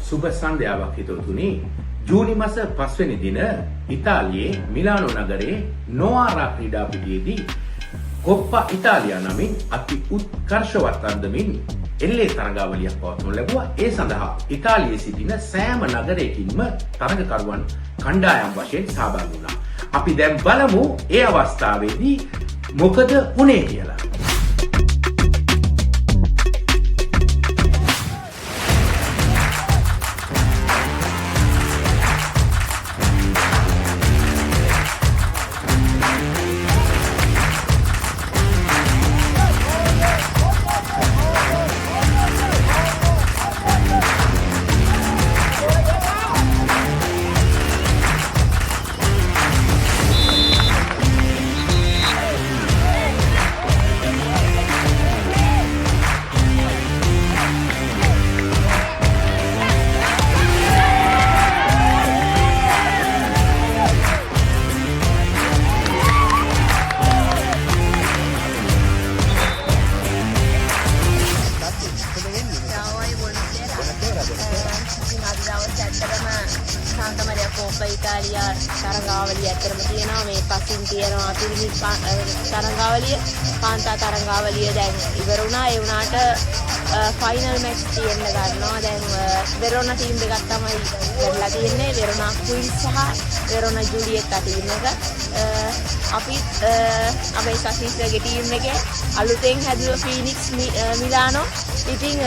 සුබ සන්ධ්‍යාවක් හිතවතුනි. ජූනි මාස 5 වෙනි දින ඉතාලියේ මිලානෝ නගරයේ නොආරා ක්‍රීඩා පිටියේදී කොප්පා ඉතාලියා නමින් අති උත්කර්ෂවත් අන්දමින් එල්ලේ තරඟාවලියක් පවත්වනු ලැබුවා. ඒ සඳහා ඉතාලියේ සිටින සෑම නගරයකින්ම තරඟකරුවන් කණ්ඩායම් වශයෙන් සහභාගී වුණා. අපි දැන් බලමු ඒ අවස්ථාවේදී මොකද වුණේ කියලා. Ciao, buonasera. ඉතින් අද දවසේ ඇත්තටම සාන්ත මරියා කෝප්පා ඉතාලියා තරඟාවලිය ඇත්තටම තියෙනවා. මේ පසින් තියෙනවා පිරිමි තරඟාවලිය, කාන්තා තරඟාවලිය දැන් ඉවර වුණා. ඒ වුණාට ෆයිනල් මැච් තියෙන්න ගන්නවා. දැන් වෙරෝනා ටීම් දෙකක් තමයි කරලා තියෙන්නේ. වෙරෝනා ක්වීන්ස් සහ වෙරෝනා ජූලියෙට්ටා ටීම් එක. අපි අපේ සශීස්ලගේ ටීම් එකේ අලුතෙන් හැදුව ෆීනික්ස් මිලානෝ. ඉතින්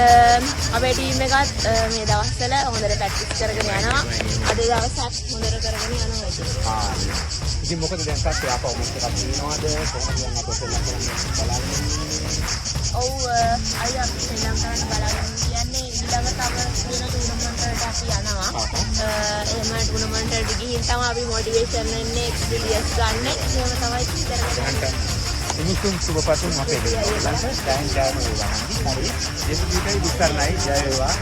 අපේ ටීම් එකත් මේ දවස්වල හොඳට ප්‍රැක්ටිස් කරගෙන යනවා. අද දවසත් හොඳට කරගෙන යනවා ඉතින්. ඉතින් මොකද දැන් තත්ත්වය ආපහු මැච් එකක් තියෙනවද, කොහොමද දැන් අප සෙල්ලම් කරන්න බලාගෙන ඉන්නේ? ඔව්, අය අපි සෙල්ලම් කරන්න බලාගෙන කියන්නේ ඊළඟ තව තියෙන ටූර්නමන්ට් වලට අපි යනවා. එහෙම ටූර්නමන්ට් වලට ගිහින් තමයි අපි මොටිවේෂන් වෙන්නේ, එක්ස්පීරියන්ස් ගන්න. එහෙම තමයි ඉතින් කරගෙන යන්නේ. උණුසුම් සුබ පතුම් අපේ දෙවියන්ට ජයෙන් ජයම වේවා නංගි. හරි. ජේසුස් දුක් සරණයි, ජය වේවා.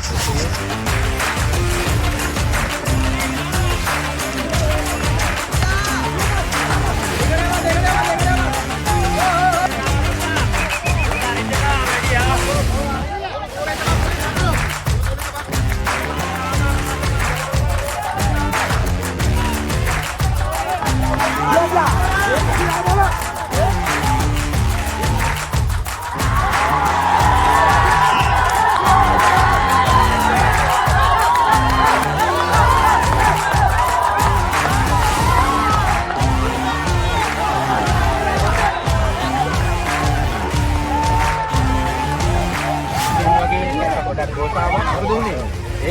ඉතින් වගේ ගොඩක් ගෝසාවක් මොකද උනේ?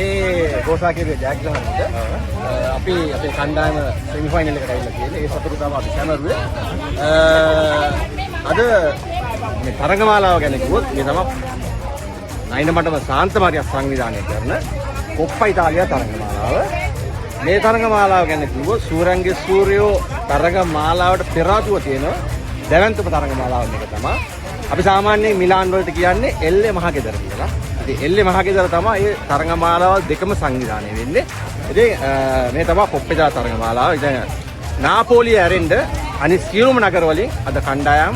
ඒ ගෝසා කිරුවේ ජයග්‍රහණයට අපි අපේ කණ්ඩායම සෙමි ෆයිනල් එකට ඇවිල්ලා තියෙන්නේ. ඒ සතුට තමයි අපි සැමරුවේ. අද මේ තරඟමාලාව ගැන කිව්වොත් මේ තමයි නයින මඩම සාන්ත මරියා සංවිධානය කරන කොප්පා ඉතාලියා තරඟමාලාව. මේ තරඟමාලාව ගැන කිව්වොත් සූරංගේ සූර්යෝ තරඟමාලාවට පෙර ආතුව තියෙන දැවැන්තම තරඟමාලාව මේක තමයි. අපි සාමාන්‍යයෙන් මිලාන් වලට කියන්නේ එල්ලේ මහගෙදර කියලා. ඉතින් එල්ලේ මහගෙදර තමයි මේ තරඟමාලාවල් දෙකම සංවිධානය වෙන්නේ. ඉතින් මේ තමයි කොප්පා ඉතාලියා තරඟමාලාව. ඉතින් නාපෝලිය ඇරෙන්න අනිත් සියලුම නගර වලින් අද කණ්ඩායම්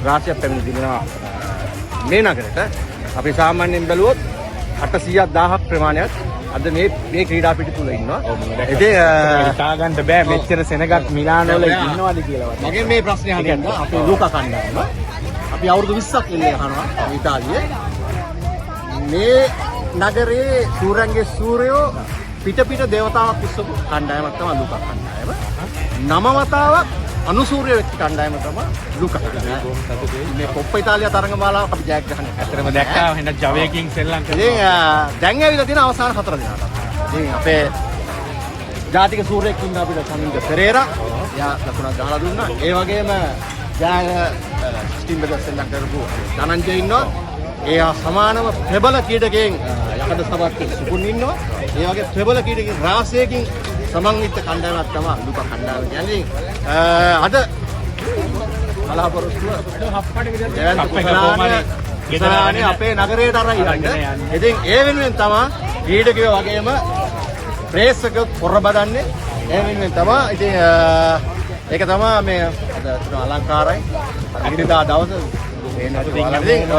රාශියක් පැමිණ තිබෙනවා මේ නගරෙට. අපි සාමාන්‍යයෙන් බැලුවොත් 800ක් 1000ක් ප්‍රමාණයක් අද මේ මේ ක්‍රීඩා පිටු තුල ඉන්නවා. ඉතින් හිතා ගන්න බෑ මෙච්චර සෙනගක් මිලානෝ වල ඉන්නවද කියලා. මගෙන් මේ ප්‍රශ්නේ අහන්න අපේ ලූකා කණ්ඩායම අපි අවුරුදු 20ක් ඉල්ලේ අහනවා ඉතාලියේ මේ නගරයේ සූරංගේ සූරයෝ පිට පිට දේවතාවක් උස්සපු කණ්ඩායමක් තමයි ලූකා කණ්ඩායම. නම වතාවක් අනුසූර්ය වෙච්ච කණ්ඩායම තමයි ලූකා කණ්ඩායම. මේ කොප්පා ඉතාලියා තරඟමාලාවක් අපි ජයග්‍රහණය කරා. ඇත්තටම දැක්කා එහෙනම් ජවයකින් සෙල්ලම් ඉතින් කරනවා. දැන් ඇවිල්ලා තියෙන අවසාන හතර දෙනාට. ඉතින් අපේ ජාතික සූරයෙක් ඉන්න අපිට සමින්ද පෙරේරා. එයා ලකුණක් ගහලා දුන්නා. ඒ වගේම ජය ස්ටීම් බෙදර් සෙල්ලම් කරපු ධනංජය ඉන්නවා. ඒ හා සමානව ප්‍රබල ක්‍රීඩකයන් යකඩ සබත්තු සුපුන් ඉන්නවා. ඒ වගේ ප්‍රබල ක්‍රීඩකයන් රාශියකින් සමන්විත කණ්ඩායමක් තමයි ලුකා කණ්ඩායම කියන්නේ. අද බලාපොරොත්තුව ජයන්ත කප් එක කොහොම හරි ගෙදර කුසලානේ අරගෙන අපේ නගරයට අරන් යන්න. අරගෙන යන්න. ඉතින් ඒ වෙනුවෙන් තමයි ක්‍රීඩකයෝ වගේම ප්‍රේක්ෂක පොර බදන්නේ. ඒ වෙනුවෙන් තමයි ඉතින් ඒක තමයි මේ අද තුන අලංකාරයි. අර ඉරිදා දවස ඉතින්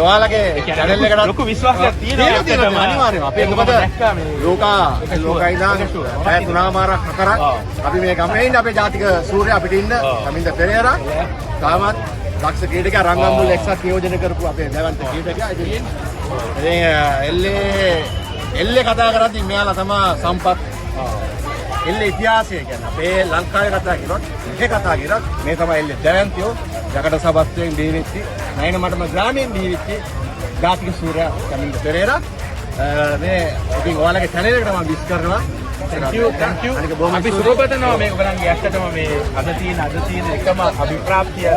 ඔයාලගේ චැනල් එකට ලොකු විශ්වාසයක් තියෙනවා තියෙනවා අනිවාර්යයෙන්ම. අපේ මොකද ලෝකා ලෝකා ඉඳන් පැය තුනමාරක් හතරක් අපි මේ ගමේ ඉන්න අපේ ජාතික සූර්ය අපිට ඉන්න චමින්ද පෙරේරා තාමත් දක්ෂ ක්‍රීඩකයා රංගම්මුල් එක්සත් නියෝජනය කරපු අපේ දැවැන්ත ක්‍රීඩකයා. ඉතින් එල්ලේ එල්ලේ කතා කරද්දී මෙයාලා තමා සම්පත් එල්ලේ ඉතිහාසය කියන්නේ අපේ ලංකාවේ කතා කරොත් එහෙ කතා කරොත් මේ තමයි එල්ලේ දැවැන්තයෝ යකඩ සබත්වයෙන් බිහි වෙච්ච නයන මටම ග්‍රාමයෙන් බිහි වෙච්ච ජාතික සූර්යා චමින්ද පෙරේරා. මේ ඉතින් ඔයාලගේ චැනල් එකට මම විශ් කරනවා. Thank you, thank you. අනික බොහොම අපි ස්තුතියි. සුබ පතනවා මේ ඔයගලන්ගේ ඇත්තටම මේ අද තියෙන එකම අභිප්‍රාප්තිය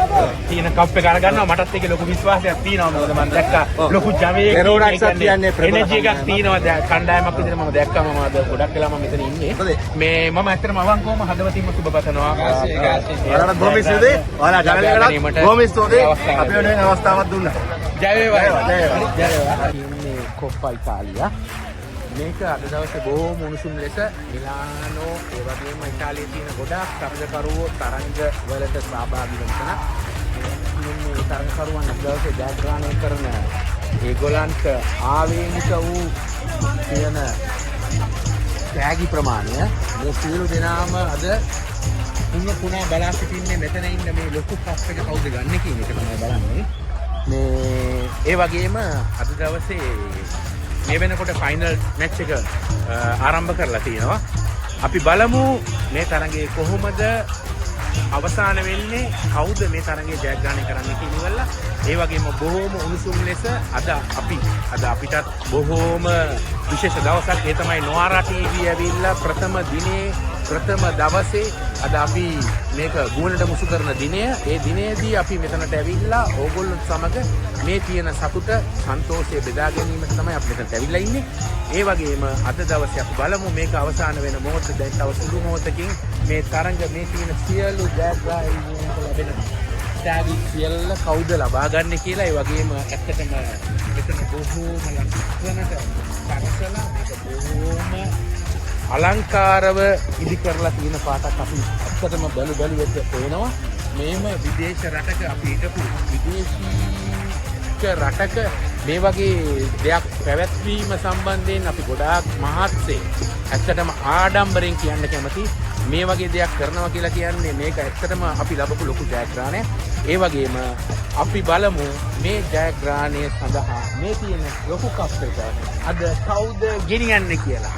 තියෙන කප් එක අරගන්නවා. මටත් ඒකේ ලොකු විශ්වාසයක් තියෙනවා. මොකද මම දැක්කා ලොකු ජවයේ පෙරෝනා එක්සත් කියන්නේ ප්‍රබල එනර්ජි එකක් කණ්ඩායමක්. තියෙනවා. දැන් කණ්ඩායමක් විදිහට මම දැක්කා. මම අද ගොඩක් වෙලා මම මෙතන ඉන්නේ. හොඳයි. මේ මම ඇත්තටම අවංකවම හදවතින්ම සුබ පතනවා. ඔයාලට බොහොම ස්තුතියි. ඔයාලා චැනල් එකට බොහොම ස්තුතියි. අපි වෙනුවෙන් අවස්ථාවක් දුන්නා. ජය වේවා. ජය වේවා. ජය වේවා. ඉන්නේ කොප්පා ඉතාලියා. මේක අද දවසේ බොහෝම උණුසුම් ලෙස මිලානෝ ඒ වගේම ඉතාලියේ තියෙන ගොඩාක් තරඟකරුවෝ තරඟ වලට සහභාගී වෙන තැනක්. මේ තරඟකරුවන් අද දවසේ ජයග්‍රහණය කරන ඒගොල්ලන්ට ආවේනික වූ තියෙන තෑගි ප්‍රමාණය මේ සියලු දෙනාම අද පුණ පුණා බලා සිටින්නේ මෙතන ඉන්න මේ ලොකු කප් එක කවුද ගන්න කියන එක තමයි බලන්නේ. මේ ඒ වගේම අද දවසේ මේ වෙනකොට ෆයිනල් මැච් එක ආරම්භ කරලා තියෙනවා. අපි බලමු මේ තරඟේ කොහොමද අවසාන වෙන්නේ, කවුද මේ තරඟේ ජයග්‍රහණය කරන්නේ කියන ඉවරලා. ඒ වගේම බොහෝම උණුසුම් ලෙස අද අපිටත් බොහෝම විශේෂ දවසක්. ඒ තමයි නොආරා ටීවී ඇවිල්ලා ප්‍රථම දිනේ ප්‍රථම දවසේ අද අපි මේක ගුවනට මුසු කරන දිනය. ඒ දිනේදී අපි මෙතනට ඇවිල්ලා ඕගොල්ලොත් සමග මේ තියෙන සතුට සන්තෝෂය බෙදා ගැනීමට තමයි අපි මෙතනට ඇවිල්ලා ඉන්නේ. ඒ වගේම අද දවසේ අපි බලමු මේක අවසාන වෙන මොහොත. දැන් තව සුළු මොහොතකින් මේ තරඟ මේ තියෙන සියලු ජයග්‍රාහීන්ට ලැබෙන තෑගි සියල්ල කවුද ලබා ගන්න කියලා. ඒ වගේම ඇත්තටම මෙතන බොහෝම ලස්සනට සරසලා මේක බොහෝම අලංකාරව ඉදි කරලා තියෙන පාටක් අපි ඇත්තටම බැලු බැලු වෙද්ද පේනවා. මේම විදේශ රටක අපි හිටපු විදේශීක රටක මේ වගේ දෙයක් පැවැත්වීම සම්බන්ධයෙන් අපි ගොඩාක් මහත්සේ ඇත්තටම ආඩම්බරෙන් කියන්න කැමති. මේ වගේ දෙයක් කරනවා කියලා කියන්නේ මේක ඇත්තටම අපි ලබපු ලොකු ජයග්‍රහණයක්. ඒ වගේම අපි බලමු මේ ජයග්‍රහණය සඳහා මේ තියෙන ලොකු කප් එක අද කවුද ගෙනියන්නේ කියලා.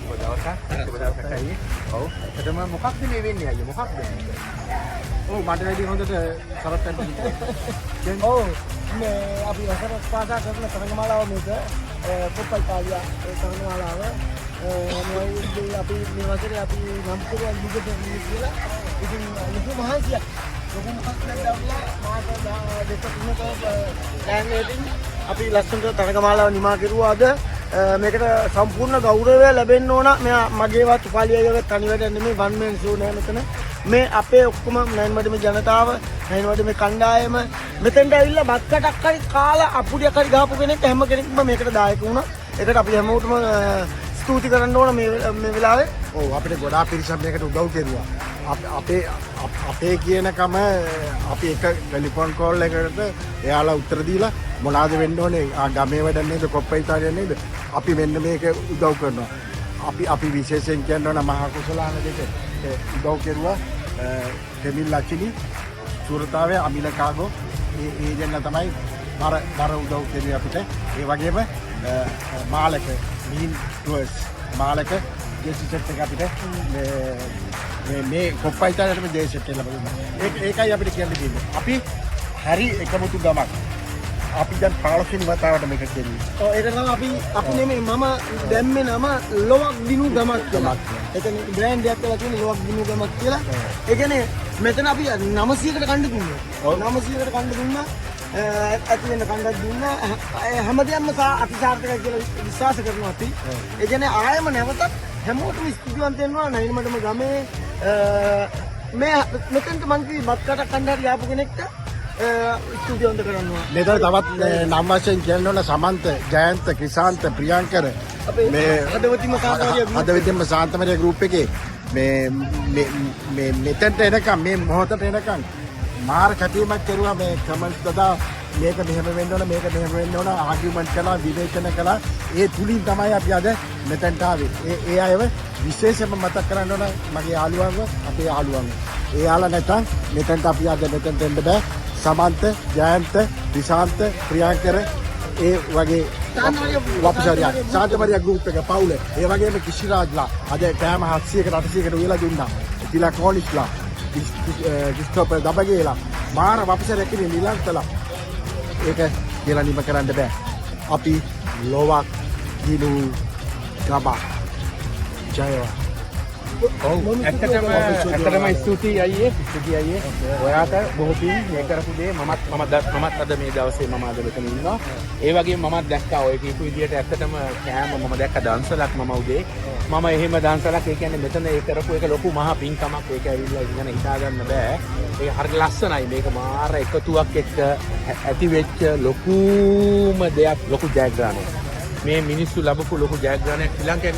සුබ දවසක්. සුබ දවසක් අයියේ. ඔව්. ඇත්තටම මොකක්ද මේ වෙන්නේ අයියේ? මොකක්ද මේක? ඔව් මට වැඩි හොඳට සරත් ඇන්ටි. ඔව් මේ අපි වසරක් පාසා කරන තරඟමාලාව මේක කොප්පා ඉතාලියා තරඟමාලාව. මේ අපි මේ වසරේ අපි නම් කරුවා යුග පෙරළිය කියලා. ඉතින් ලොකු මහන්සියක් දැම්ලා මාස දෙක තුනක ප්ලෑන් එකකින් අපි ලස්සනට තරඟමාලාව නිමා කෙරුවා අද. මේකට සම්පූර්ණ ගෞරවය ලැබෙන්න ඕන. මෙයා මගේවත් උපාලි අයියාවත් තනි වැඩක් නෙමෙයි, වන් මෑන් ෂෝ නෑ මෙතන. මේ අපේ ඔක්කොම නයින්වඩ මේ ජනතාව, නයින්වඩ මේ කණ්ඩායම මෙතෙන්ට ඇවිල්ලා බත් කටක් හරි කාලා අපුඩියක් හරි ගහපු කෙනෙක් හැම කෙනෙක්ම මේකට දායක වුණා. ඒකට අපි හැමෝටම ස්තුති කරන්න ඕන මේ වෙලාවේ. ඔව් අපිට ගොඩාක් පිරිසක් මේකට උදව් කෙරුවා. අපේ කියනකම අපි එක ටෙලිෆෝන් කෝල් එකකට එයාලා උත්තර දීලා මොනවාද වෙන්න ඕනේ, ගමේ වැඩ නේද, කොප්පා ඉතාලිය නේද, අපි මෙන්න මේක උදව් කරනවා. අපි විශේෂයෙන් කියන්න ඕන මහා කුසලාන දෙක උදව් කෙරුවා. කෙමිල් ලචිනි සූරතාවේ අමිල කාගෝ ඒ දෙන්න තමයි බර උදව් කෙරුවේ අපිට. ඒ වගේම මාලක මීන් ටුවර්ස් මාලක ජේසි සෙට් එක අපිට මේ මේ කොප්පා ඉතාලියටම ජේසි සෙට් එක ලැබුණා. ඒකයි අපිට කියන්න තියෙන්නේ. අපි හරි එකමුතු ගමක්. අපි දැන් 15 වෙනි වතාවට මේක කෙරුවේ. ඔව් ඒක තමයි අපි නෙමෙයි මම දැම්මේ නම ලොවක් දිනු ගමක් කියලා. ඒ කියන්නේ බ්‍රෑන්ඩ් එකක් කරලා තියෙන ලොවක් දිනු ගමක් කියලා. ඒ කියන්නේ මෙතන අපි 900කට කණ්ඩ දුන්නා. 900කට කණ්ඩ දුන්නා. ඇති වෙන කණ්ඩක් දුන්නා. හැම දෙයක්ම අතිසාර්ථකයි කියලා විශ්වාස කරනවා අපි. ඒ කියන්නේ ආයෙම නැවතත් හැමෝටම ස්තුතිවන්ත වෙනවා නයින්මඩම ගමේ මේ මෙතනට මං කිව්වේ බත් කටක් කණ්ඩ හරි ආපු කෙනෙක්ට ස්තුතිවන්ත කරනවා. මෙතන තවත් නම් වශයෙන් කියන්න ඕන සමන්ත, ජයන්ත, ක්‍රිසාන්ත, ප්‍රියංකර, මේ හදවතින්ම සාන්තමරියා ගෲප් හදවතින්ම සාන්තමරියා ගෲප් එකේ මේ මේ මේ මෙතනට එනකම්, මේ මොහොතට එනකම් මාර කැපීමක් කෙරුවා. මේ කමෙන්ට්ස් දදා මේක මෙහෙම වෙන්න ඕන, මේක මෙහෙම වෙන්න ඕන, ආගියුමන්ට් කළා, විවේචන කළා. ඒ තුලින් තමයි අපි අද මෙතනට ආවේ. ඒ ඒ අයව විශේෂයෙන්ම මතක් කරන්න ඕන, මගේ යාළුවන්ව, අපේ යාළුවන්ව. ඒ යාලා නැත්තම් මෙතනට අපි අද මෙතනට එන්න බෑ. සමන්ත, ජයන්ත, විශාන්ත, ප්‍රියංකර, ඒ වගේ වපසරියක් සාන්තමරියා ගෲප් එක පවුල. ඒ වගේම කිසිරාජ්ලා අද කෑම 700කට 800කට උයලා දුන්නා. තිලක් කෝනිස්ලා, ක්‍රිස්ටෝෆර් දබගේලා, මාර වපසරයක් ඉන්නේ නිලන්තලා. ඒක කියලා නිම කරන්න බෑ. අපි ලොවක් ගිනු ගමක්. ජයවා. ඔව්, ඇත්තටම ඇත්තටම ස්තුතියි අයියේ, ස්තුතියි අයියේ. ඔයාට බොහෝ පිං මේ කරපු දේ. මමත් මම මමත් අද මේ දවසේ මම අද මෙතන ඉන්නවා. ඒ වගේම මමත් දැක්කා ඔය කියපු විදියට ඇත්තටම කෑම මම දැක්ක දන්සලක්. මම උදේ මම එහෙම දන්සලක්, ඒ කියන්නේ මෙතන ඒ කරපු එක ලොකු මහා පිංකමක්. ඒක ඇවිල්ලා ඒක ගැන හිතා ගන්න බෑ. ඒක හරි ලස්සනයි. මේක මාර එකතුවක් එක්ක ඇති වෙච්ච ලොකුම දෙයක්, ලොකු ජයග්‍රහණයක්. මේ මිනිස්සු ලැබපු ලොකු ජයග්‍රහණයක් ශ්‍රී ලංකන්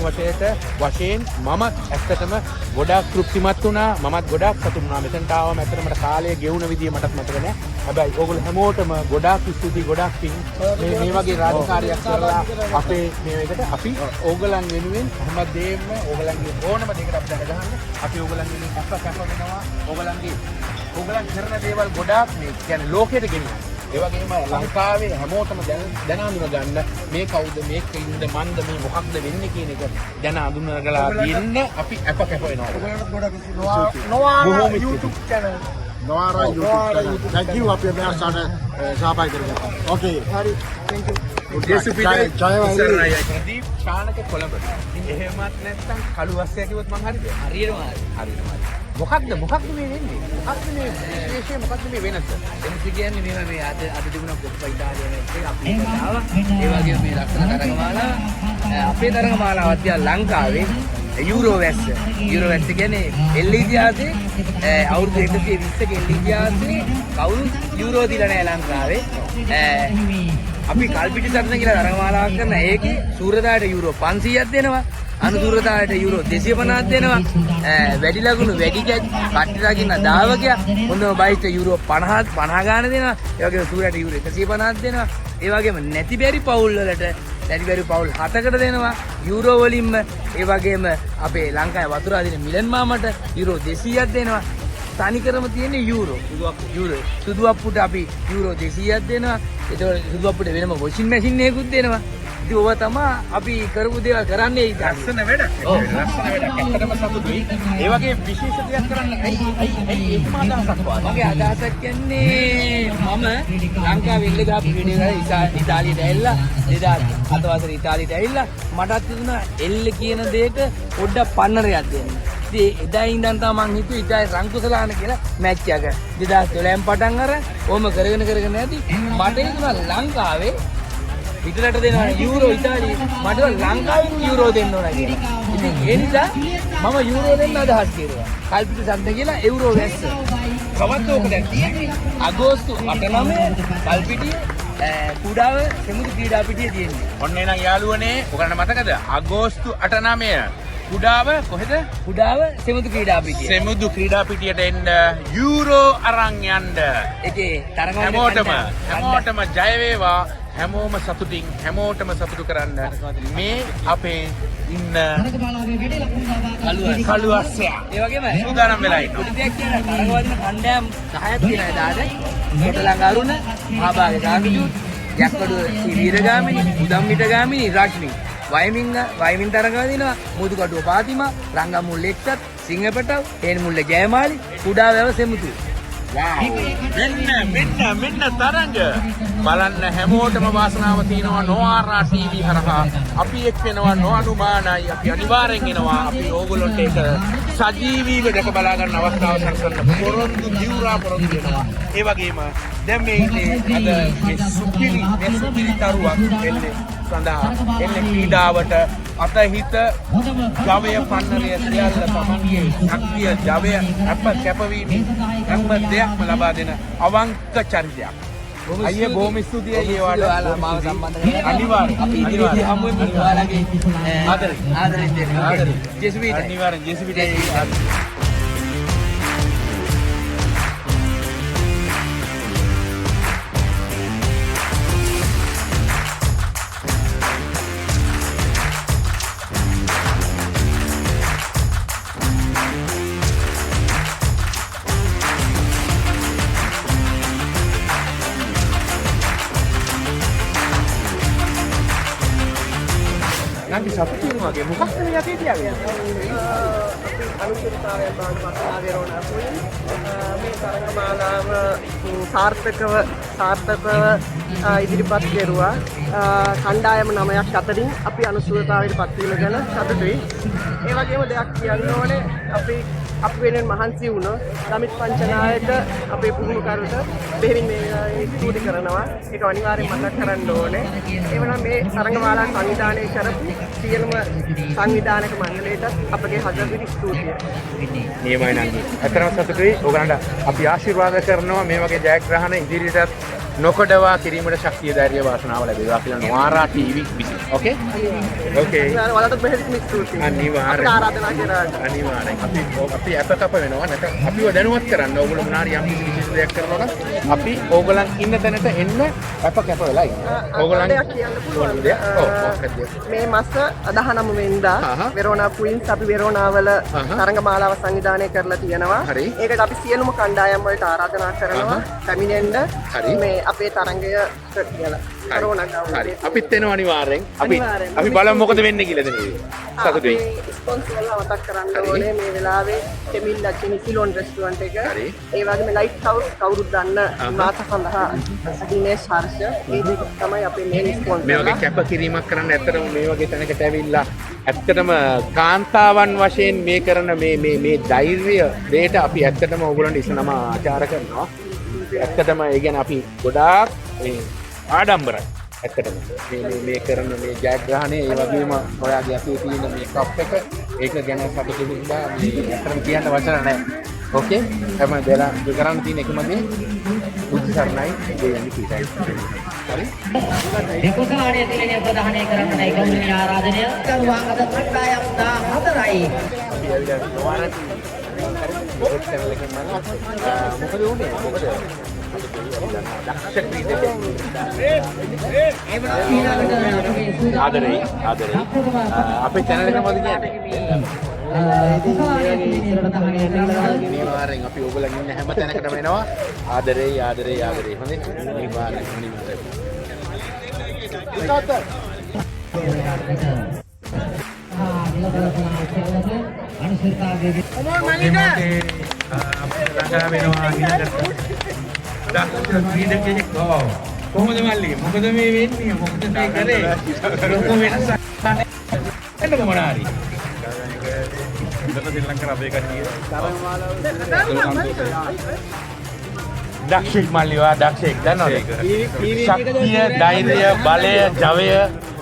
වශයෙන් මමත් ඇත්තටම ගොඩාක් තෘප්තිමත් වුණා. මමත් ගොඩාක් සතුටු වුණා මෙතනට ආවම. ඇත්තටම මට කාලය ගෙවුන විදිය මටත් මතක නෑ. හැබැයි ඕගොල්ලෝ හැමෝටම ගොඩාක් ස්තුතියි, ගොඩාක් පිං. මේ මේ වගේ රාජකාරියක් කරලා අපේ මේ එකට අපි ඕගොල්ලන් වෙනුවෙන් හැමදේම, ඕගොල්ලන්ගේ ඕනම දෙයකට අපිට ගහන්න අපි ඕගොල්ලන් වෙනුවෙන් කැප කැප වෙනවා. ඕගොල්ලන් කරන දේවල් ගොඩාක් මේ කියන්නේ ලෝකෙට ගෙනියන්න, ඒ වගේම ලංකාවේ හැමෝටම දැන දැන අඳුන ගන්න මේ කවුද, මේ කින්ද මන්ද, මේ මොකක්ද වෙන්නේ කියන එක දැන අඳුනගලා දෙන්න අපි අප කැප වෙනවා. ඔයගොල්ලන්ට ගොඩක් නොවාරා බොහොම ස්තුතියි. YouTube channel. නොආරා YouTube නොආරා channel. YouTube. Thank you, අපි මේ අවස්ථාවට සහභාගී කරගත්තා. ඕකේ. හරි, thank you. ජේසු පිටයි. ජය වේවා. ඉස්සරහයි ප්‍රදීප් ශානක කොළඹ. එහෙමත් නැත්නම් කළු අස්සය කිව්වොත් මං හරිද? හරියටම හරි. හරියටම හරි. මොකක්ද මොකක්ද මේ වෙන්නේ? මොකක්ද මේ විශේෂය, මොකක්ද මේ වෙනස? වෙනස කියන්නේ මෙහෙම, මේ අද අද තිබුණා කොප්පා ඉතාලිය මැච් එක අපි එකට ආවා. ඒ වගේම මේ ලස්සන තරඟමාලාව. අපේ තරඟමාලාවක් තියා ලංකාවේ යූරෝ වැස්ස. යූරෝ වැස්ස කියන්නේ එල් ඉතිහාසයේ අවුරුදු 120ක එල් ඉතිහාසයේ කවුරුත් යූරෝ දීලා නැහැ ලංකාවේ. අපි කල්පිටි සටන කියලා තරඟමාලාවක් කරන ඒකේ සූරදායට යූරෝ 500ක් දෙනවා. අනුසූරතාවට යුරෝ 250ක් දෙනවා. වැඩි ලකුණු වැඩි කැච් කට්ටි රකින්න ධාවකයා හොඳම බයිස්ට යුරෝ 50 50 ගාන දෙනවා. ඒ වගේම සූරයට යුරෝ 150ක් දෙනවා. ඒ වගේම නැති බැරි පවුල් වලට නැති බැරි පවුල් හතකට දෙනවා යුරෝ වලින්ම. ඒ වගේම අපේ ලංකාවේ වතුර අදින මිලන් මාමට යුරෝ 200ක් දෙනවා. තනිකරම තියෙන්නේ යුරෝ. යුරෝ. සුදු අප්පුට අපි යුරෝ 200ක් දෙනවා. ඒතකොට සුදු අප්පුට වෙනම වොෂින් මැෂින් එකකුත් දෙනවා. ඉතින් ඕවා තමා අපි කරපු දේවල් කරන්නේ ඉතින්. ලස්සන වැඩක්. ඔව්. ලස්සන වැඩක්. ඇත්තටම සතුටුයි. ඒ වගේ විශේෂ දෙයක් කරන්න ඇයි ඇයි ඇයි එහෙම අදහසක් වාද? මගේ අදහසක් කියන්නේ මම ලංකාවේ එල්ල ගහපු වීඩියෝ එක ඉතාලියට ඇවිල්ලා 2007 වසරේ ඉතාලියට ඇවිල්ලා මටත් හිතුණා එල්ල කියන දෙයට පොඩ්ඩක් පන්නරයක් දෙන්න. ඉතින් එදා ඉඳන් තමයි මං හිතුවේ ඉතාලි රංකුසලාන කියලා මැච් එක. 2012න් පටන් අරන් ඔහොම කරගෙන කරගෙන යද්දි මට හිතුණා ලංකාවේ පිටරට දෙනවා යූරෝ ඉතාලියේ, මට ලංකාවෙන් යූරෝ දෙන්න ඕන කියලා. ඉතින් ඒ නිසා මම යූරෝ දෙන්න අදහස් කෙරුවා. කල්පිත සද්ද කියලා යූරෝ වැස්ස. කවද්ද ඕක දැන් තියෙන්නේ? අගෝස්තු 8 9 කල්පිටිය කුඩාව සෙමුදු ක්‍රීඩා පිටියේ තියෙන්නේ. ඔන්න එහෙනම් යාළුවනේ, ඔයාලට මතකද? අගෝස්තු 8 9 කුඩාව කොහෙද? කුඩාව සෙමුදු ක්‍රීඩා පිටිය. සෙමුදු ක්‍රීඩා පිටියට එන්න, යූරෝ අරන් යන්න. ඒකේ තරඟ හැමෝටම හැමෝටම ජය වේවා. හැමෝම සතුටින් හැමෝටම සතුටු කරන්න මේ අපේ ඉන්න කළු අස්සයා. ඒ වගේම සූදානම් වෙලා ඉන්නවා. පොඩි දෙයක් කියන්න, තරඟ වදින කණ්ඩායම් 10ක් තියෙනවා එදාට. කොටලංග අරුණ, මහාභාග ගාමිජු, යක්කඩුව ශ්‍රී වීරගාමිනී, උදම්මිට ගාමිනී, රශ්මි. වයමින් වයමින් තරඟ වදිනවා. මුදුකටුව පාතිමා, රංගමුල්ල එක්සත්, සිංහපටව, හේනමුල්ල ජයමාලි, කුඩා වැව සෙමුතු. මෙන්න මෙන්න මෙන්න තරඟ බලන්න හැමෝටම වාසනාව තියෙනවා නොආරා ටීවී හරහා. අපි එක් වෙනවා නොඅනුමානයි. අපි අනිවාර්යෙන් එනවා. අපි ඕගොල්ලන්ට ඒක සජීවීව දැක බලා ගන්න අවස්ථාව සලසන්න පොරොන්දු දිවුරා පොරොන්දු වෙනවා. ඒ වගේම දැන් මේ ඉන්නේ අද මේ සුපිරි තරුවක් එන්නේ සඳහා එන්නේ ක්‍රීඩාවට අතහිත ජවය පන්නරය සියල්ල තමන්ගේ ශක්තිය ජවය අප කැපවීමෙන් හැම දෙයක්ම ලබා දෙන අවංක චරිතයක්. අයියේ බොහොම ස්තුතියි අයියේ ඔයාලට. ඔයාලා මාව සම්බන්ධ කරගන්න. අනිවාර්යෙන්. අපි ඉදිරියේදී හමු වෙමු. ඔයාලගේ ආදරේ. ආදරෙන් දෙන්න. ආදරේ. ජේසුබී. අනිවාර්යෙන් ජේසුබී. නංගි සතුටු වෙනවා වගේ මොකක්ද මේ අතේ තියාගෙන? අපි අනුශිරතාවයන් බවට පත් වුණා වෙරෝනා කුයින්. මේ තරඟමාලාව සාර්ථකව සාර්ථකව ඉදිරිපත් කෙරුවා. කණ්ඩායම 9ක් අතරින් අපි අනුශිරතාවයට පත් වීම ගැන සතුටුයි. ඒ වගේම දෙයක් කියන්න ඕනේ, අපි අපි වෙනුවෙන් මහන්සි වුණ ගමිත් පංචනායක අපේ පුහුණුකරුට බෙහෙවින් මේ වෙලාවේ ස්තුති කරනවා. ඒක අනිවාර්යෙන් මතක් කරන්න ඕනේ. ඒ වගේම මේ තරඟමාලා සංවිධානය කරපු සියලුම සංවිධානක මණ්ඩලයටත් අපගේ හදවතින් ස්තුතිය. නියමයි නංගි. ඇත්තටම සතුටුයි. ඔයගලන්ට අපි ආශිර්වාද කරනවා මේ වගේ ජයග්‍රහණ ඉදිරියටත් නොකඩවා කිරීමට ශක්තිය ධෛර්ය වාසනාව ලැබේවා කියලා නොආරා ටීවී විසින්. ඕකේ? ඕකේ. ඔයාලටත් බෙහෙවින්ම ස්තුතියි. අනිවාර්යෙන්. අපිට ආරාධනා කරාට. අනිවාර්යෙන්. අපි අපි අප කප වෙනවා. නැත්නම් අපිව දැනුවත් කරන්න. ඕගොල්ලෝ මොනාරි යම් කිසි විශේෂ දෙයක් කරනවා නම් අපි ඕගොල්ලන් ඉන්න තැනට එන්න අප කැප වෙලා ඉන්නවා. ඕගොල්ලන් දෙයක් කියන්න පුළුවන්. දෙයක්. ඔව් මොකක්ද? මේ මාස 19 වෙනිදා වෙරෝනා ක්වීන්ස් අපි වෙරෝනාවල තරඟමාලාව සංවිධානය කරලා තියෙනවා. ඒකට අපි සියලුම කණ්ඩායම් වලට ආරාධනා කරනවා පැමිණෙන්න මේ අපේ තරඟය කියලා. වෙරෝනා ගාව. හරි. අපිත් එනවා අනිවාර්යෙන්. අපි අපි බලමු මොකද වෙන්නේ කියලා දැන්. සතුටුයි. ස්පොන්සර්ලා මතක් කරන්න ඕනේ මේ වෙලාවේ කෙමිල්ලා චිනි සිලෝන් රෙස්ටුරන්ට් එක. ඒ වගේම ලයිට් හවුස් කවුරුත් දන්න මාත සඳහා දිනේෂ් හර්ෂ. මේ දෙක තමයි අපේ මේන් ස්පොන්සර්ලා. මේ වගේ කැපකිරීමක් කරන්න ඇත්තටම මේ වගේ තැනකට ඇවිල්ලා ඇත්තටම කාන්තාවන් වශයෙන් මේ කරන මේ මේ මේ ධෛර්යය දෙයට අපි ඇත්තටම ඕගොල්ලන්ට ඉස්සනම ආචාර කරනවා. ඇත්තටම ඒ ගැන අපි ගොඩාක් මේ ආඩම්බරයි. ඇත්තටම මේ මේ මේ කරන මේ ජයග්‍රහණය, ඒ වගේම ඔයාගේ අතේ තියෙන මේ කප් එක, ඒක ගැන සතුටු වෙලා මේ ඇත්තටම කියන්න වචන නැහැ. ඕකේ? හැම වෙලාවෙම කරන්න තියෙන එකම දේ බුද්ධ සරණයි දෙවියන් පිටයි. හරි? මේ කුසලාණය තිලනය ප්‍රදානය කරන්නයි ගෞරවනීය ආරාධනය. කරුවා අද කණ්ඩායම් 14යි. අපි ඇවිල්ලා නොවරති. හරි. චැනල් එකෙන් මම මොකද වුනේ? මොකද? දක්ෂ ක්‍රීඩකයෙක්. ආදරෙයි ආදරෙයි. අපේ චැනල් එක මොකද කියන්නේ? අනිවාර්යෙන් අපි ඔයගොල්ලන් ඉන්න හැම තැනකටම එනවා. ආදරෙයි ආදරෙයි ආදරෙයි. හොඳේ? අනිවාර්යෙන් අනිවාර්යෙන්. ළඟා වෙනවා ඊළඟට. දක්ෂ ක්‍රීඩකයෙක්. ඔව්. කොහොමද මල්ලි? මොකද මේ වෙන්නේ? මොකද මේ කරේ? ලොකු වෙනසක් නැහැ. එන්නකො මොනාරි. ඉඳලා ශ්‍රී ලංකාවේ අපේ කට්ටිය දක්ෂෙක් මල්ලි, ඔයා දක්ෂෙක් දන්නවද? ශක්තිය, ධෛර්යය, බලය, ජවය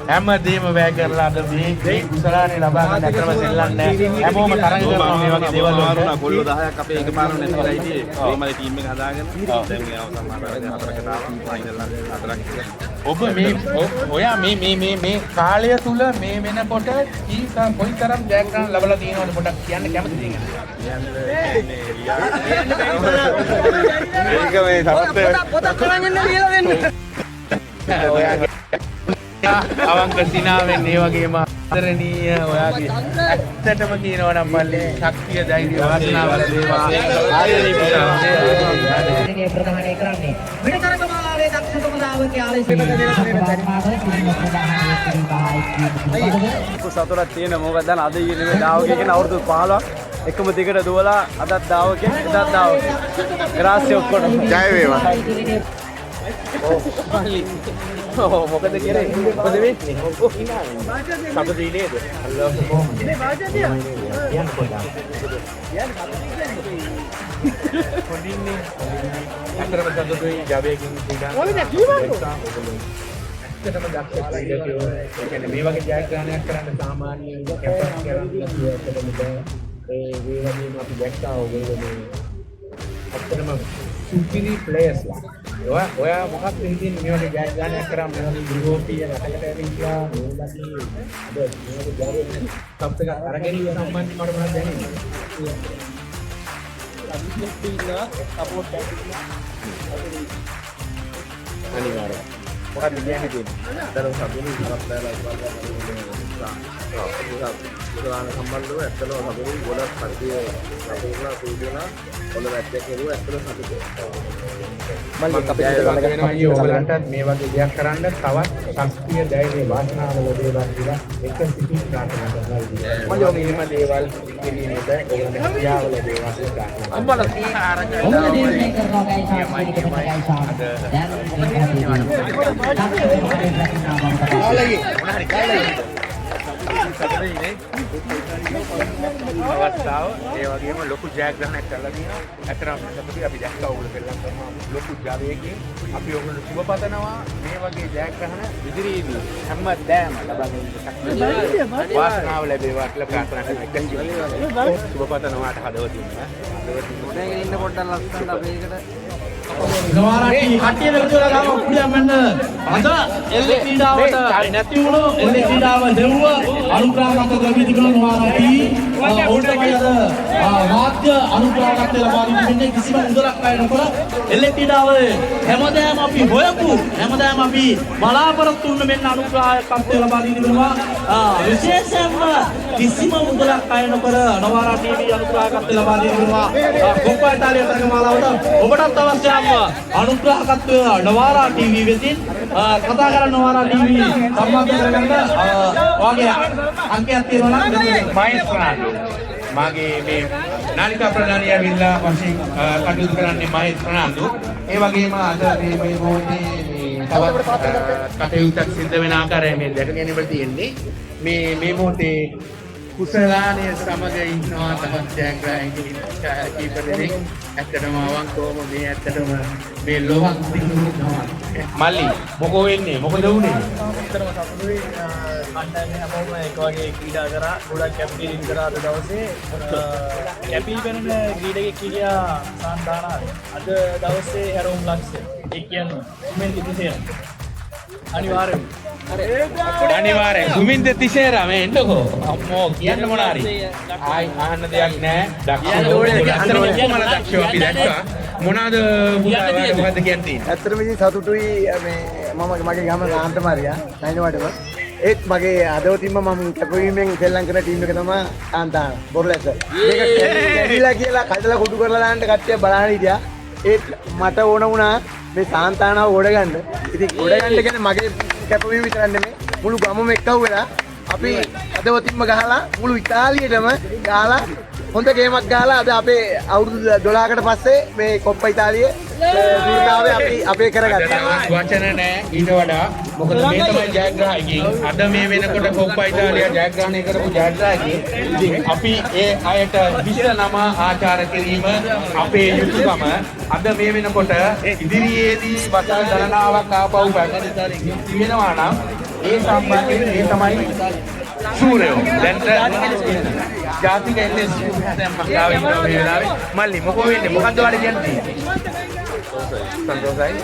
හැම දෙයක්ම වැය කරලා අද මේ මේ කුසලානේ ලබා ගන්න අතරම සෙල්ලම් නෑ. හැමෝම තරඟ කරනවා මේ වගේ දේවල් වලට. කොල්ලෝ 10ක් අපේ එකපාරම නැති වෙලා හිටියේ. කොහොම හරි ටීම් එක හදාගෙන දැන් මේ අවසන් මාසෙ හතරකට ආවා. ෆයිනල් හතරක් කියලා. ඔබ මේ ඔයා මේ මේ මේ මේ කාලය තුල මේ වෙනකොට කී කොයිතරම් ජයග්‍රහණ ලැබලා තියෙනවද පොඩ්ඩක් කියන්න කැමතිද ඒක? ඒක මේ සමස්ත පොතක් කරන් එන්න ලියලා දෙන්න. ඔයාගේ අවංක සිනාවෙන් ඒ වගේම ආදරණීය ඔයාගේ ඇත්තටම කියනවා නම් මල්ලි ශක්තිය ධෛර්යය වාසනාව ලැබේවා. ආදරේ පුතා. ප්‍රදානය කරන්නේ වෙන තරඟමාලාවේ දක්ෂතම ධාවකයා ආලේශ සතුටක් තියෙන මොකද දැන් අද ඊයේ නෙමෙයි ධාවකයෙක් කියන අවුරුදු 15ක් එකම දිගට දුවලා අදත් ධාවකයෙක් එදත් ධාවකයෙක්. ග්‍රාස්‍ය ඔක්කොටම ජය වේවා. ඔව් මල්ලි. ඔව් මොකද කරේ? මොකද වෙන්නේ? ඔව් hina වෙන්නේ. සතුටුයි නේද? අල්ලාහ් කොහොමද? මේ වාජදියා. කියන්න පොඩ්ඩක්. හොඳින්නේ. ඇත්තටම සතුටුයි ජවයකින් ක්‍රීඩා. ඔයාලා දැන් කීවන්කෝ? ඇත්තටම දක්ෂ ක්‍රීඩකයෝ. ඒ කියන්නේ මේ වගේ ජයග්‍රහණයක් කරන්න සාමාන්‍යයෙන් කැප කරන්න නැතුව ඇත්තටම බෑ. ඒ වගේම අපි දැක්කා ඔයගොල්ලෝ මේ ඇත්තටම සුපිරි ප්ලේයර්ස්ලා. ඔයා ඔයා මොකක්ද හිතන්නේ මේ වගේ ජයග්‍රහණයක් කරා, මේ වගේ යුරෝපීය රටකට ඇවිල්ලා මේ වගේ අද මේ වගේ ජය කප් එකක් අරගෙන ඉන්න සම්බන්ධයෙන් මට මොනවද දැනෙන්නේ? අභිෂේක් ඉන්නවා, සපෝට් එකක් ඉන්නවා. අනිවාර්යයෙන්. මොකක්ද කියන්න තියෙන්නේ? ඇත්තටම සතුටුයි හරක් දාලා කුසලාන සම්බන්ධව ඇත්තටම සතුටුයි. ගොඩක් කට්ටිය සපෝට් කරලා සූදු වෙලා හොඳ මැච් එකක් කෙරුවා. ඇත්තටම සතුටුයි. මල්ලි අපිට වෙනවා අයියෝ, ඔයගලන්ටත් මේ වගේ දෙයක් කරන්න තවත් ශක්තිය, ධෛර්යය, වාසනාව ලැබේවා කියලා එක සිතින් ප්‍රාර්ථනා කරනවා. මල්ලි ඔය එහෙම දේවල් කිරීමේද ඔයගලන්ට හැකියාව ලැබේවා කියලා ප්‍රාර්ථනා කරනවා. හොඳ නිර්ණය කරනවා ගයිසා ගයිසා. දැන් මේ අවස්ථාව ඒ වගේම ලොකු ජයග්‍රහණයක් කරලා තියෙනවා. ඇත්තටම සතුටුයි. අපි දැක්කා ඔයගොල්ලෝ සෙල්ලම් කරනවා ලොකු ජවයකින්. අපි ඔයගොල්ලෝ සුබ පතනවා. මේ වගේ ජයග්‍රහණ ඉදිරියේදී හැමදාම ලබා ගැනීමට ශක්තිය වාසනාව ලැබේවා කියලා ප්‍රාර්ථනා කරනවා. සුබ පතනවාට හදවතින්ම. හදවතින්ම ඉන්න පොඩ්ඩක් ලස්සනට අපේ එකට නවාරටි කට්ටිය එකතු වෙලා ගම කුඩියක් මෙන්න අද එල්ලේ ක්‍රීඩාවට නැති වුණු එල්ලේ ක්‍රීඩාව දෙව්ව අනුග්‍රහකත්ව ද්‍රව්‍ය තිබුණ නවාරටි ඔවුන්ට තමයි අද මාධ්‍ය අනුග්‍රහකත්වය ලබා දී තිබෙන්නේ. කිසිම මුදලක් අය නොකර එල්ලේ ක්‍රීඩාවේ හැමදාම අපි හොයපු, හැමදාම අපි බලාපොරොත්තු වුණ මෙන්න අනුග්‍රහකත්වය ලබා දී තිබෙනවා. විශේෂයෙන්ම කිසිම මුදලක් අය නොකර නවාරා ටීවී අනුග්‍රහකත්වය ලබා දී තිබෙනවා කොප්පා ඉතාලිය තරගමාලාවට. ඔබටත් අවශ්‍යම අනුග්‍රහකත්වය නවාරා ටීවී වෙතින් කතා කරන්න, නවාරා ටීවී සම්බන්ධ කරගන්න. ඔයාගේ අංකයක් තියෙනවා නම් මහේෂ් ප්‍රනාන්දු, මාගේ මේ නාලිකා ප්‍රධානිය ඇවිල්ලා වශයෙන් කටයුතු කරන්නේ මහේෂ් ප්‍රනාන්දු. ඒ වගේම අද මේ මේ මොහොතේ මේ තවත් කටයුත්තක් සිද්ධ වෙන ආකාරය මේ දැක ගැනීමට තියෙන්නේ. මේ මේ මොහොතේ කුසලානය සමග ඉන්නවා තවත් ජයග්‍රාහකයින් කීප දෙනෙක්. ඇත්තටම අවංකවම මේ ඇත්තටම මේ ලොවක් දිනුවා. මල්ලි මොකෝ වෙන්නේ? මොකද වුනේ? ඇත්තටම සතුටුයි. කණ්ඩායමේ හැමෝම එක වගේ ක්‍රීඩා කරා. ගොඩක් කැපකිරීම කරා අද දවසේ. කැපී පෙනෙන ක්‍රීඩකෙක් හිටියා සාන්තානාවේ. අද දවසේ හැරවුම් ලක්ෂ්‍ය. ඒ කියන්නේ සුමින් තිසේර. අනිවාර්යයෙන්ම. අනිවාර්යෙන් සුමින්ද තිසේරා මේ එන්නකෝ. අම්මෝ කියන්න මොනාරි. ආයි අහන්න දෙයක් නෑ. දක්ෂ ඇත්තටම ඔක්කොමලා දක්ෂව අපි දැක්කා. මොනවාද පුතා ඔයාලට මොකද්ද කියන්න තියෙන්නේ? ඇත්තටම ඉතින් සතුටුයි. මේ මම මගේ ගම සාන්තමාරියා නයිනවටම. ඒත් මගේ හදවතින්ම මම කැපවීමෙන් සෙල්ලම් කරන ටීම් එක තමයි කාන්තාන බොරලැස්ස. මේක කැඩිලා කියලා කඩලා කුඩු කරලා දාන්න කට්ටිය බලන්න හිටියා. ඒත් මට ඕන වුණා මේ සාන්තානාව ගොඩ ගන්න. ඉතින් ගොඩ ගන්න කියන්නේ මගේ කැපවීම විතරක් නෙමෙයි, මුළු ගමම එක්කව වෙලා අපි හදවතින්ම ගහලා මුළු ඉතාලියටම ගහලා හොඳ ගේමක් ගහලා අද අපේ අවුරුදු 12කට පස්සේ මේ කොප්පා ඉතාලියේ ශූරතාවය අපි අපේ කරගත්තා. වචන නෑ ඊට වඩා. මොකද මේ තමයි ජයග්‍රාහකයින්. අද මේ වෙනකොට කොප්පා ඉතාලිය ජයග්‍රහණය කරපු ජයග්‍රාහකයින්. ඉතින් අපි ඒ අයට විශ්ව නම ආචාර කිරීම අපේ යුතුයකම. අද මේ වෙනකොට ඉදිරියේදී වසර ගණනාවක් ආපහු තියෙනවා නම් ඒ සම්බන්ධයෙන් ඒ තමයි ශූරයෝ. දැන් ජාතික එල්ලේ දැන් මං ගාව ඉන්නවා මේ වෙලාවේ. මල්ලි මොකෝ වෙන්නේ? මොකද්ද ඔයාලා කියන්නේ? සන්තෝෂයි.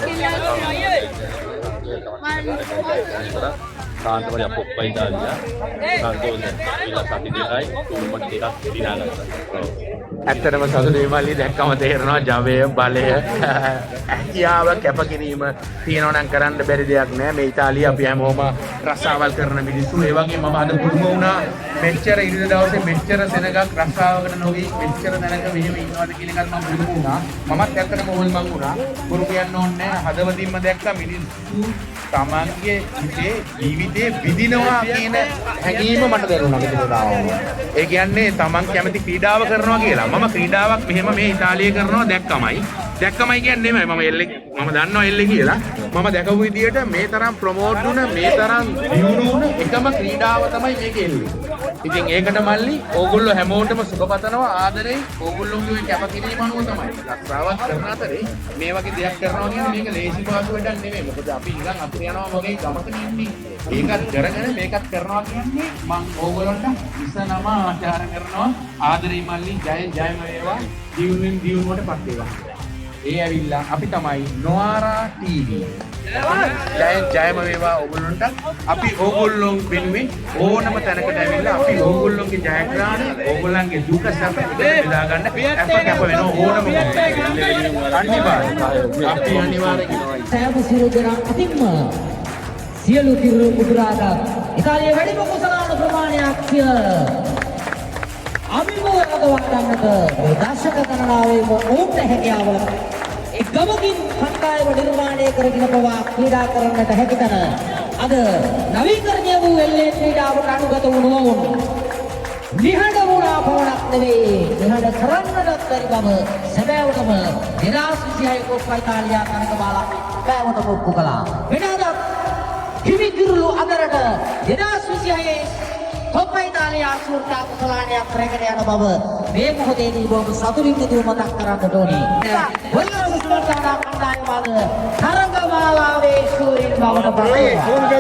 සාන්තමරියා කොප්පා ඉතාලියා සන්තෝෂයි. ඊළඟ සති දෙකයි ටූර්නමන්ට් දෙකක් දිනාගත්තා. ඇත්තටම සතුටුයි මල්ලි. දැක්කම තේරෙනවා ජවය, බලය, හැකියාව, කැපකිරීම තියෙනවා නම් කරන්න බැරි දෙයක් නෑ. මේ ඉතාලිය අපි හැමෝම රස්සාවල් කරන මිනිස්සු. ඒ වගේම මම අද පුදුම වුණා මෙච්චර ඉරිදා දවසේ මෙච්චර සෙනගක් රස්සාවකට නොගිය මෙච්චර තැනක මෙහෙම ඉන්නවද කියන එකත් මම පුදුම වුණා. මමත් ඇත්තටම හොල්මන් වුණා. බොරු කියන්න ඕනේ නෑ. හදවතින්ම දැක්කා මිනිස්සු තමන්ගේ හිතේ ජීවිතේ විඳිනවා කියන හැඟීම මට දැනුණා මෙතන ආවම. ඒ කියන්නේ තමන් කැමති ක්‍රීඩාව කරනවා කියලා. මම ක්‍රීඩාවක් මෙහෙම මේ ඉතාලියේ කරනවා දැක්කමයි. දැක්කමයි කියන්නේ නෙමෙයි, මම එල්ලේ මම දන්නවා එල්ලේ කියලා. මම දැකපු විදියට මේ තරම් ප්‍රොමෝට් වුණ, මේ තරම් දියුණු වුණ එකම ක්‍රීඩාව තමයි මේක එල්ලේ. ඉතින් ඒකට මල්ලි ඕගොල්ලෝ හැමෝටම සුබ පතනවා, ආදරෙයි. ඕගොල්ලෝගේ ඔය කැපකිරීම අනුව තමයි රස්සාවක් කරන අතරේ මේ වගේ දෙයක් කරනවා කියන්නේ මේක ලේසි පහසු වැඩක් නෙමෙයි. මොකද අපි නිකන් අපිට යනවා වගේ ගමක ඉන්නේ. ඒකත් කරගෙන මේකත් කරනවා කියන්නේ මං ඕගොල්ලන්ට විස නම ආචාර කරනවා. ආදරෙයි මල්ලි, ජය ජයම වේවා. දියුණුවෙන් දියුණුවට පත් වේවා. ඒ ඇවිල්ලා අපි තමයි නොආරා ටීවී. ජය ජයම වේවා ඔයගොල්ලන්ට. අපි ඕගොල්ලොන් වෙනුවෙන් ඕනම තැනකට ඇවිල්ලා අපි ඕගොල්ලොන්ගේ ජයග්‍රහණ, ඕගොල්ලන්ගේ දුක සැප බෙදා ගන්න අප කැප වෙනවා ඕනම මොහොතක. අනිවාර්යයෙන්. අපි අනිවාර්යෙන් සෑම සියලු දෙනා අතින්ම සියලු කිරුළු උදුරාගත් ඉතාලියේ වැඩිම කුසලාන ප්‍රමාණයක් සිය අභිමුව රඳවා ගන්නට මේ දර්ශක ගණනාවේම ඔවුන්ට හැකියාව එක් ගමකින් කණ්ඩායම නිර්මාණය කරගෙන පවා ක්‍රීඩා කරන්නට හැකි තැන අද නවීකරණය වූ එල්ලේ ක්‍රීඩාවට අනුගත වුණු ඔවුන් නිහඬ වුණා පමණක් නෙවෙයි, නිහඬ කරන්නටත් බැරි බව සැබෑවටම 2026 කොප්පා ඉතාලියා තරගමාලා සැබෑවටම ඔප්පු කළා. වෙනදත් හිමි කිරුළු අතරට 2026 කොප්පා ඉතාලියා ශූරතා කුසලානයක් රැගෙන යන බව මේ මොහොතේදී බොහොම සතුටින් යුතුව මතක් කරන්නට ඕනි. බොල්ලස් සූර්තානා කණ්ඩායම අද තරගමාලාවේ ශූරින් බවට පත් වුණා.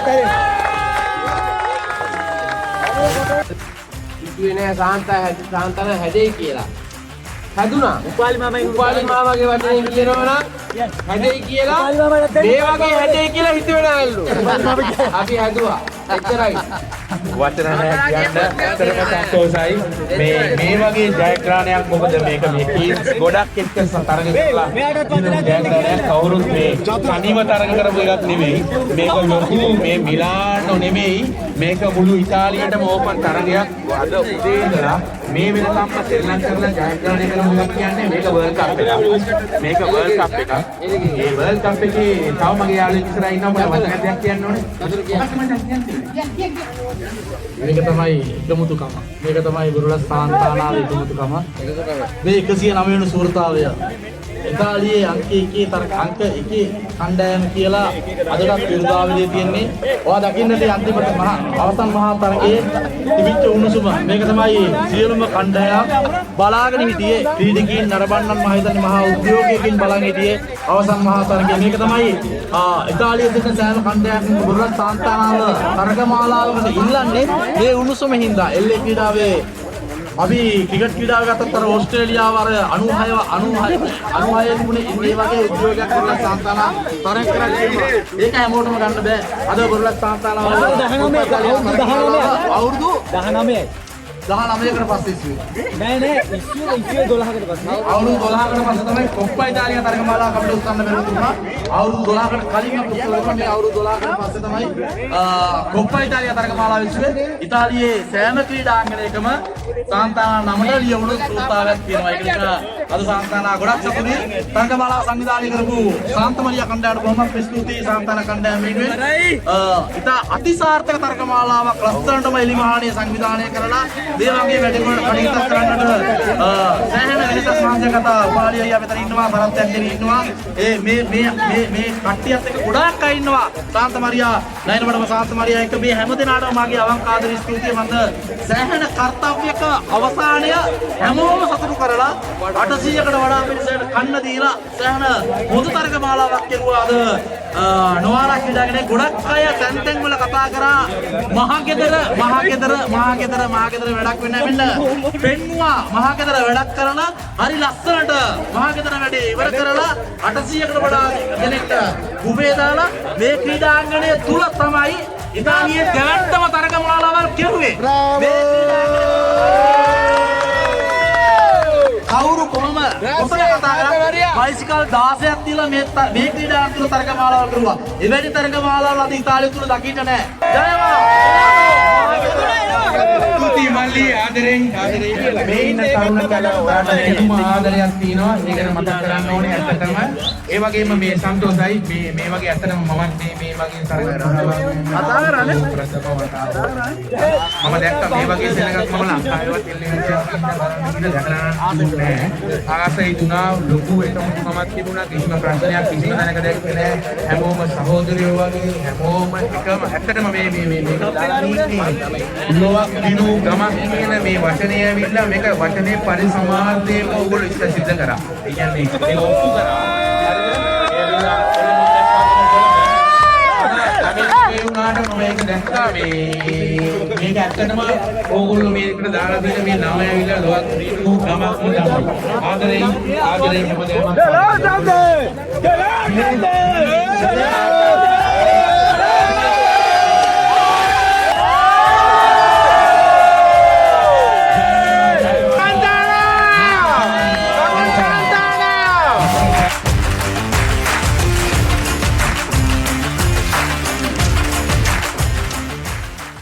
හිතුවේ නෑ සාන්තන හැදෙයි කියලා. හැදුනා. උපාලි මාමා උපාලි මාමාගේ වචනෙන් කියනවා නම් හැදෙයි කියලා, මේ වගේ හැදෙයි කියලා හිතුවේ නෑලු. අපි හැදුවා. එච්චරයි. වචන නෑ කියන්න. ඇත්තටම සන්තෝෂයි. මේ මේ වගේ ජයග්‍රහණයක්, මොකද මේක මේ ටීම්ස් ගොඩක් එක්ක තරඟ කරලා ජයග්‍රහණයක්, කවුරුත් මේ තනිව තරඟ කරපු එකක් නෙමෙයි. මේක ලොකු මේ මිලානෝ නෙමෙයි, මේක මුළු ඉතාලියටම ඕපන් තරඟයක්. අද උදේ ඉඳලා මේ වෙනකම්ම සෙල්ලම් කරලා ජයග්‍රහණය කරපු එකක් කියන්නේ මේක වර්ල්ඩ් කප් එකක්. මේක වර්ල්ඩ් කප් එකක්. මේ වර්ල්ඩ් කප් එකේ තව මගේ යාළුවෙක් ඉස්සරහා ඉන්නවා, මට වචන දෙයක් කියන්න ඕනේ. මොකක්ද මචං කියන්නේ? මේක තමයි එකමුතුකම. මේක තමයි බුරුල සාන්තානාවේ එකමුතුකම. මේ 109 වෙනි සූරතාවය ඉතාලියේ අංක 1 තරක අංක 1 කණ්ඩායම කියලා අදටත් විරුද්ධාවලියේ තියෙන්නේ. ඔයා දකින්නට අන්තිමට මහා අවසන් මහා තරගයේ තිබිච්ච උණුසුම. මේක තමයි සියලුම කණ්ඩායම් බලාගෙන හිටියේ. ක්‍රීඩකීන් නරඹන්නන් මම හිතන්නේ මහා උද්‍යෝගයකින් බලන් හිටියේ අවසන් මහා තරගය. මේක තමයි ඉතාලියේ තියෙන සෑම කණ්ඩායමක්ම බුරුල සාන්තානාව තරග මාලාවකට ඉල්ලන්නේ මේ උණුසුම හින්දා. එල්ලේ ක්‍රීඩාවේ අපි ක්‍රිකට් ක්‍රීඩාව ගත්තත් අර ඕස්ට්‍රේලියාව අර 96 96 96 තිබුණේ ඒ වගේ උද්‍යෝගයක් බොරලස් සාන්තානා තරඟ කරන්න තිබුණා. ඒක හැමෝටම ගන්න බෑ. අද බොරලස් සාන්තානාව අවුරුදු 19යි. 19කට පස්සේ ඉස්සුවේ. නෑ නෑ, ඉස්සුවේ ඉස්සුවේ 12කට පස්සේ. අවුරුදු 12කට පස්සේ තමයි කොප්පා ඉතාලියා තරග මාලාවක් අපිට උස්සන්න බැරුව තිබුණා. අවුරුදු 12කට කලින් අපි උස්සලා මේ අවුරුදු 12කට පස්සේ තමයි කොප්පා ඉතාලියා තරග මාලාව ඉස්සුවේ. ඉතාලියේ සෑම ක්‍රීඩාංගණයකම සාන්තානා නමට ලියවුණු සූතාවක් තියෙනවා. ඒක නිසා අද සාන්තානා ගොඩක් සතුටුයි. තරග මාලාව සංවිධානය කරපු සාන්තමරියා කණ්ඩායමට බොහොම ස්තුතියි. සාන්තානා කණ්ඩායම වෙනුවෙන් ඉතා අතිසාර්ථක තරග මාලාවක් ලස්සනටම එලිමහානිය සංවිධානය කරලා මේ වගේ වැඩ වලට කටයුතු කරන්නට සෑහෙන වෙනසක් මහන්සියක් කතා. උපාලි අයියා මෙතන ඉන්නවා, සරත් ඇන්ටනි ඉන්නවා. ඒ මේ මේ මේ මේ කට්ටියත් එක්ක ගොඩාක් අය ඉන්නවා. සාන්ත මරියා නයනවඩම සාන්ත මරියා එක්ක මේ හැම දෙනාටම මාගේ අවංක ආදර ස්තුතිය. මන්ද සෑහෙන කර්තව්‍යක අවසානය හැමෝම සතුටු කරලා 800කට වඩා පිරිසකට කන්න දීලා සෑහෙන හොඳ තරග මාලාවක් කෙරුවා. අද නොආරා ක්‍රීඩාංගණයේ ගොඩක් අය තැන් තැන් වල කතා කරා මහගෙදර මහගෙදර මහගෙදර මහගෙදර වැඩක් වෙන්නේ නැහැ. මෙන්න පෙන්නුවා මහගෙදර වැඩක් කරලා හරි ලස්සනට මහගෙදර වැඩේ ඉවර කරලා 800කට වඩා දෙනෙක්ට බුෆේ දාලා මේ ක්‍රීඩාංගණය තුල තමයි ඉතාලියේ දැවැන්තම තරග මාලාවල් කෙරුවේ. මේ කවුරු කොහොම කොතන කතා කරා බයිසිකල් 16ක් තියලා මේ මේ ක්‍රීඩාංගණය තුල තරග මාලාවල් කරුවා. එවැනි තරග මාලාවල් අද ඉතාලිය තුල දකින්න නෑ. ජය වේවා. ස්තුතියි මල්ලි, ආදරෙන් ආදරෙන්. මේ ඉන්න තරුණ කල ඔයාට පුදුම ආදරයක් තියෙනවා. ඒ ගැන මතක් කරන්න ඕනේ ඇත්තටම. ඒ වගේම මේ සන්තෝෂයි මේ මේ වගේ ඇත්තටම මමත් මේ මේ වගේ තරග කතා කරන්නේ මම දැක්කා මේ වගේ සෙනගක් මම ලංකාවේවත් එල්ලේ දැකලා නෑ. ආසයි තුනා ලොකු එකමුතුකමක් තිබුණා. කිසිම ප්‍රශ්නයක් කිසිම තැනක දැක්කේ නෑ. හැමෝම සහෝදරයෝ වගේ, හැමෝම එකම. ඇත්තටම මේ මේ මේ මේක ලොවක් දිනු ගමක් කියන මේ වචනය ඇවිල්ලා මේක වචනේ පරිසමාර්ථයෙන්ම ඔයගොල්ලෝ ඉස්ස සිද්ධ කරා. ඒ කියන්නේ ඒක ඔප්පු කරා. හරිද? ඒ ඇවිල්ලා ඒ වුණාට මම ඒක දැක්කා මේ මේක ඇත්තටම ඕගොල්ලෝ මේකට දාලා තියෙන මේ නම ඇවිල්ලා ලොවක් දීපු නමක්ම තමයි. ආදරෙයි ආදරෙයි හැමදේම.